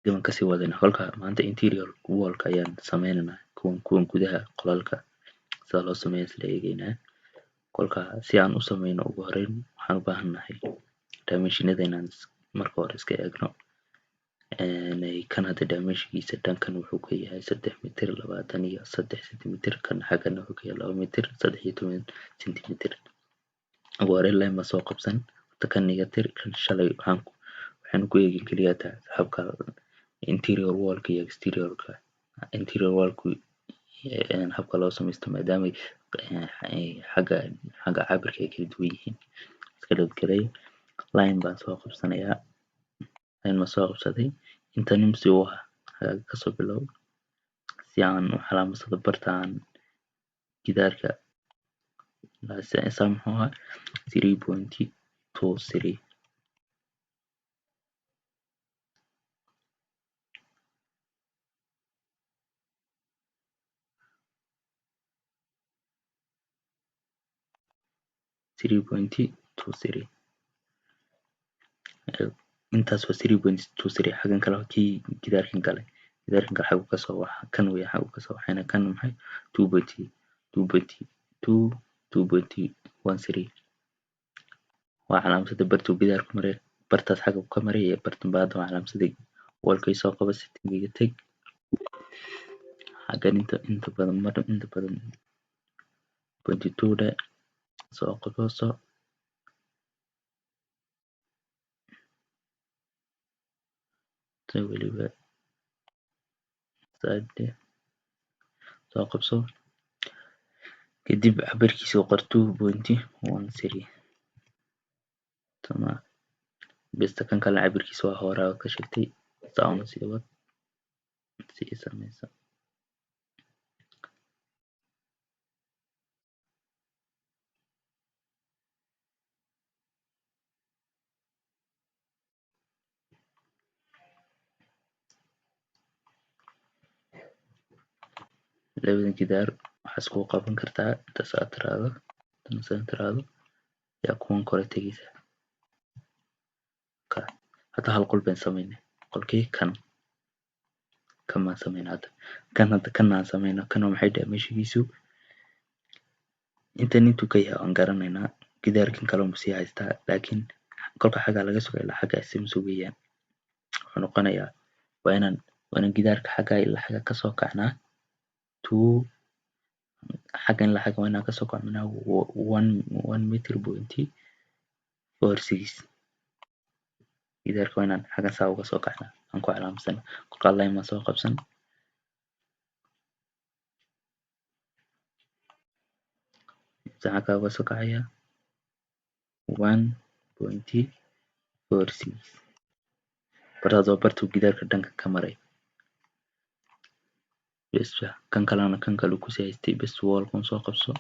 Gaban kasii wadana kolka maanta interior wallka ayaan sameynaynaa, kuwan gudaha qolalka sida loo sameeyo isla eegaynaa. Kolka si aan u sameyno, ugu horeyn waxaan u baahannahay dimensionada inaan marka hore iska eegno. Kan hadda dimensionkiisa dhankan wuxuu ka yahay 3 mitir 23 centimeter, kan xaggana wuxuu ka yahay 2 mitir 13 centimeter. Ugu horeyn line baan soo qabsan horta, kan iga tir. Kan shalay waxaan ku eegin keliya habka interior wallka iyo exteriorka, interior wallku habka loo sameysto, maadaama xagga cabirka ay kala duwan yihiin. Iska dhadgaray, line baan soo qabsanayaa. Line baan soo qabsaday, intan si uu ahaa xagga kasoo bilow, si aan u calaamadsado barta aan gidaarka saa. Muxuu ahaa? 3.23. 3.23, intaas waa 3.23. Xaggan kale kii gidaarkan kale xagu kasoo waxa kan weya, xagu kasoo waxayna kan maxay? 2.2.2, 2.13. Waa calaamadada bartuu gidaarku maray, bartaas xagga ka maray iyo bartan baa hadda waa calaamadsada. Wallkay soo qaba, settingiga teg, xaggan inta badan mar inta badan 0.2 dhe, soo qabooso weliba side soo qabso, kadib cabirkiisa qor, 2.13. Tama besta. Kan kale cabirkiisa waa horaa ka sheegtay, saa una sii wad, sii sameysa. Labadan gidaar waxaa isku qaban kartaa intaas aad tiraahdo, tan saan tiraahdo yaa kuwan kore tegeysa. Hadda hal qol baan sameynay, qolkii kan baan sameynay hadda. Kan hadda kan aan sameyno, kan waa maxay dimensionkiisu? Intan intuu ka yahay waan garanaynaa, gidaarkan kale unbu sii haystaa, laakiin kolka xaggaa laga suga ilaa xaggaa isma weeyaan. Wuxuu noqonayaa waa inaan gidaarka xaggaa ilaa xagga kasoo kacnaa two, xaggan ilaa xagga waa inaan kasoo kacnaa 1 meter point 46. Gidaarka waa inaan xaggan saa uga soo kacnaa, aan ku calaamadsan. Kolkaa line baan soo qabsan, inta xaggaa uga soo kacaya 1.46. Bartaas waa bartuu gidaarka dhanka ka maray bes. Kan kalena kan kale kusii haystay bes. Wallkan soo qabso,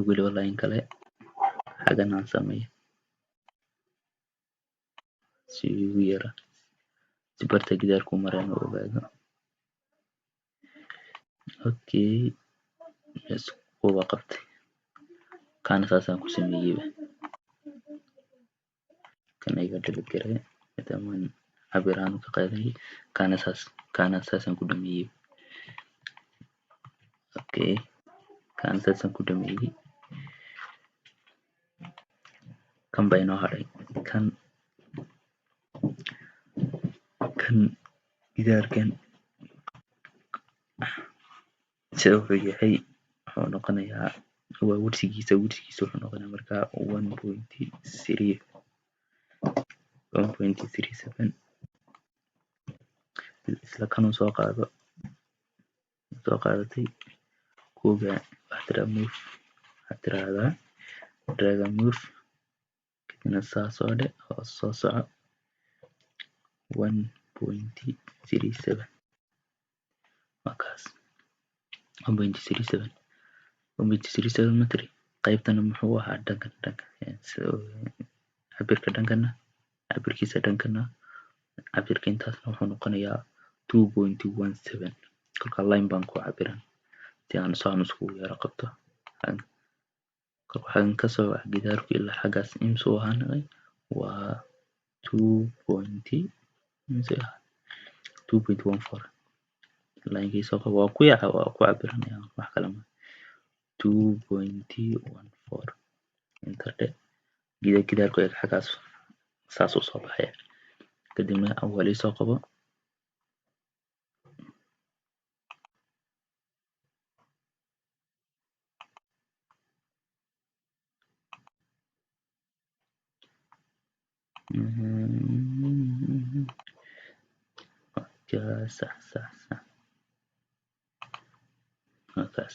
weliba line kale xaggan aan sameeyo si igu yara, si barta gidaarku maray aan u ogaado. Okay, bes, kuwa qabtay kaana saasaan ku sameeyeyba. Kan iga delete garee maadaamaan cabir ahaan ka qaadanayay. Kaana saasaan ku dhameeyey. Okay, kaana saasaan ku dhameeyey. Kan baa inoo hadhay. Kan gidaarkan sida wuxuu yahay, wuxuu noqonayaa waa widthkiisa wuxuu noqonayaa markaa 1.3, 1.37. Isla kanuu soo qaado, soo qaadatay kuga, waxaad tiraa move, waxaad tiraahdaa drag and move, kadibna saa soo dhe, hoos soo soco, 1.37 waa kaas. 1.37, 1.37 mitri. Qaybtana muxuu ahaa dhankan dhanka cabirka dhankana, cabirkiisa dhankana, cabirka intaasna wuxuu noqonayaa 2.17. Kolka line baan ku cabiran si aan saan iskugu yara qabto. Kolka xagan kasoo bax gidaarku ilaa xaggaas imsuu ahaanay waa 2.14. Line-kiisa waa ku yaca, waa ku cabiranaya wax kale ma 2.14 enter dhe. Gidaarku eeg xaggaas saas u soo baxaya. Kadibna awal ii soo qabo. Sax sax sax halkaas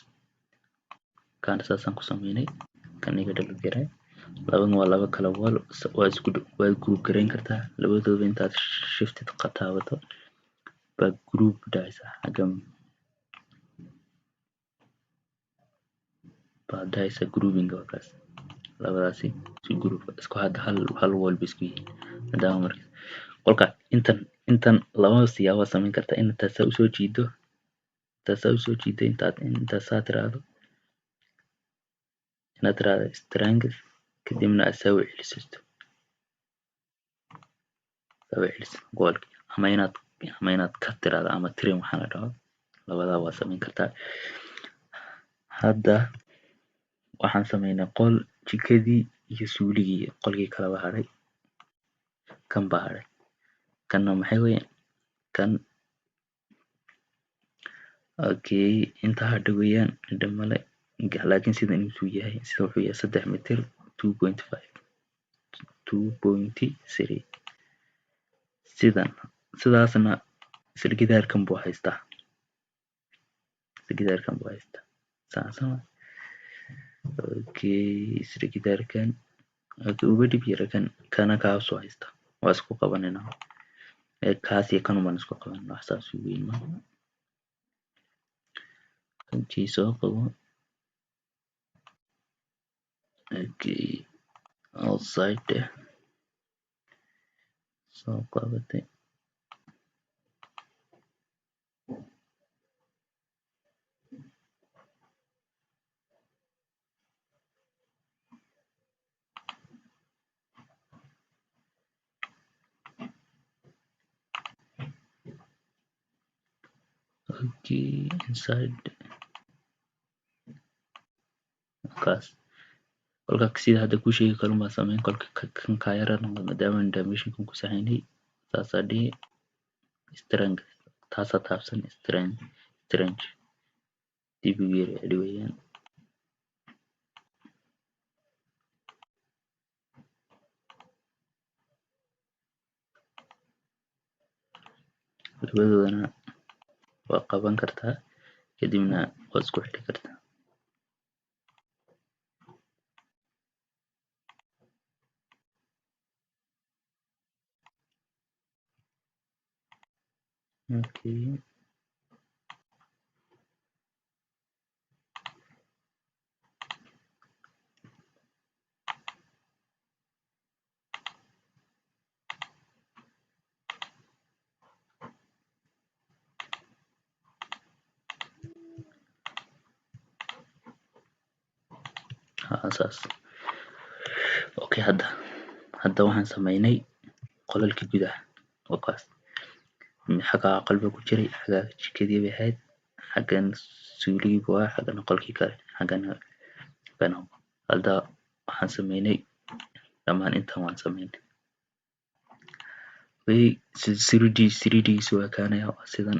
kaana saasaan ku sameynay. Kan iga dhali garay labadan waa laba kala wall, waa isku waa group gareyn kartaa labadooda. Intaad shifted taabato baa group dhacaysa, xagga baad dhahaysa grouping. Waa kaas labadaasi isku group, isku hadda hal wall bay isku yihiin. Maadaama marka qolka intan laba siyaabo samayn kartaa: in intaad saa usoo jiido, intaad saa usoo jiido, intaad intaad saa tiraahdo, inaad tiraahdo strength, kadibna aad saa u celisato, saa u celiso goolki, ama inaad ka tiraahdo ama trim waxaa la dhaho. Labadaa waa samayn kartaa. Hadda waxaan sameynay qol, jikadii iyo suuligii. Qolkii kaleba hadhay, kan baa hadhay. Kanna maxay weeyaan kan? Okay, inta hadha weeyaan dhib male, laakiin sidan intuu yahay, sida wuxuu yahay 3 mitir 2.5 2.3. Sidan sidaasna isla gidaarkan buu haystaa, isla gidaarkan buu haystaa saasama. Okay, isla gidaarkan. Okay, uba dhib yara kan, kana kaasuu haystaa. Waa isku qabanayna kaas iyo kan baan isku qabanayna, wax saas u weyn maaha. Okay, soo qabo. Okay, outside soo qabatay. Okay, inside kaas. Kolka sida hadda kuu sheegi karo baan sameyn. Kolka kan kaa yara noqdo maadaama dimension-kan ku saxaynay, saasaa dhihi strength, taasaa taabsan strength, strength dib ugu yara celi weeyaan. Labadoodana waa qaban kartaa, kadibna waa isku xidhi kartaa. Okay, saas. Okay, hadda waxaan sameynay qolalkii gudaha. Oo kaas xaggaa qolba ku jiray, xaggaa jikadii bay ahayd, xaggan suuligii buu ahaa, xaggana qolkii kale, xaggana kana. Hadda waxaan sameynay dhammaan intan waan sameynay. Way 3D 3D-giisu waa kaanaya, waa sidan.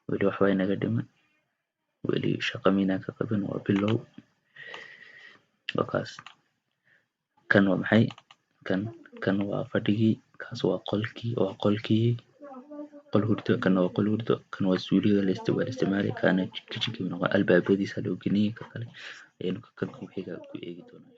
Weli waxba inaga dhiman, weli shaqo miynaan ka qaban, waa bilow. Waa kaas. Kan waa maxay? Kan waa fadhigii, kaas waa qolkii, waa qolkii, qol hurdo. Kan waa qol hurdo, kan waa suuliga la isticmaalay, kana kitchen-kii noqon, albaabadiisa loo geliyay. Ka kale ayaynu kan ku xiga ku eegi doonaa.